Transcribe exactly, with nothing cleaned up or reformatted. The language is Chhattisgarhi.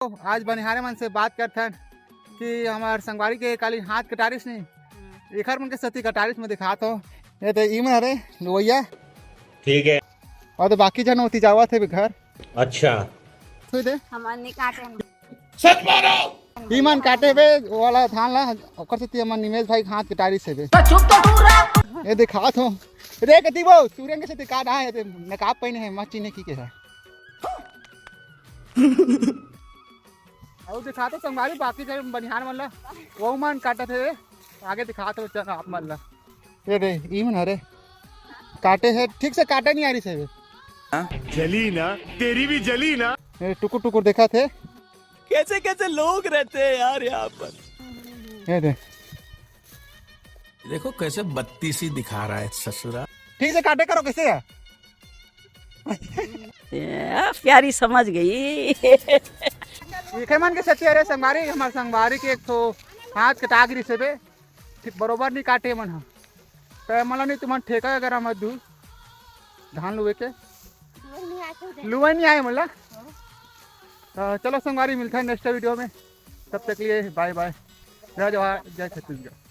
आज बनिहारे मन से बात करथन कि हमार संगवारी के काली हाथ कटारिस नहीं, एखर मन के सेती कटारिस में दिखात हो। ये तो ईमन हरे लुवैया। ठीक है। और तो बाकी जन होती जावत हे घर। अच्छा। तो दे। हमार नहीं काटे हैं। ईमन काटे बे वाला धान ला, ओकर सेती हमर निमेश भाई के हाथ कटारिस हे बे। ये दिखात हो। रे कति वो सूर्यन के सेती का ना है, नकाब पहिने है, मत चिन्हे की के है। अउ दिखात हो संगवारी बाकी जन बनिहार मन ला, वो मन काटत हे, आगे दिखात हो चल आप मन ला। ये दे, ईमन हरे। काटे हे, ठीक से काटे नहीं आ रही से बे। जली ना, तेरी भी जली ना। ये टुकुर टुकुर देखत हे। कैसे कैसे लोग रहते हैं यार यहाँ पर। ये दे। देखो कैसे बत्तीसी दिखा रहा है ससुरा। ठीक से काटे करो कैसे है? ए, प्यारी समझ गई। एखर मन के सेती अरे संगवारी, हमार संगवारी के एक ठो हाथ कटा गिरिस हे बे, ठीक बरोबर नहीं काटे मन ह। त मला नहीं तुमन ठेका अगर मत दू धान लुए के। लुए नहीं आए मला। त चलो संगवारी, मिलता है नेक्स्ट वीडियो में, तब तक लिए बाय बाय, जय जोहार, जय छत्तीसगढ़।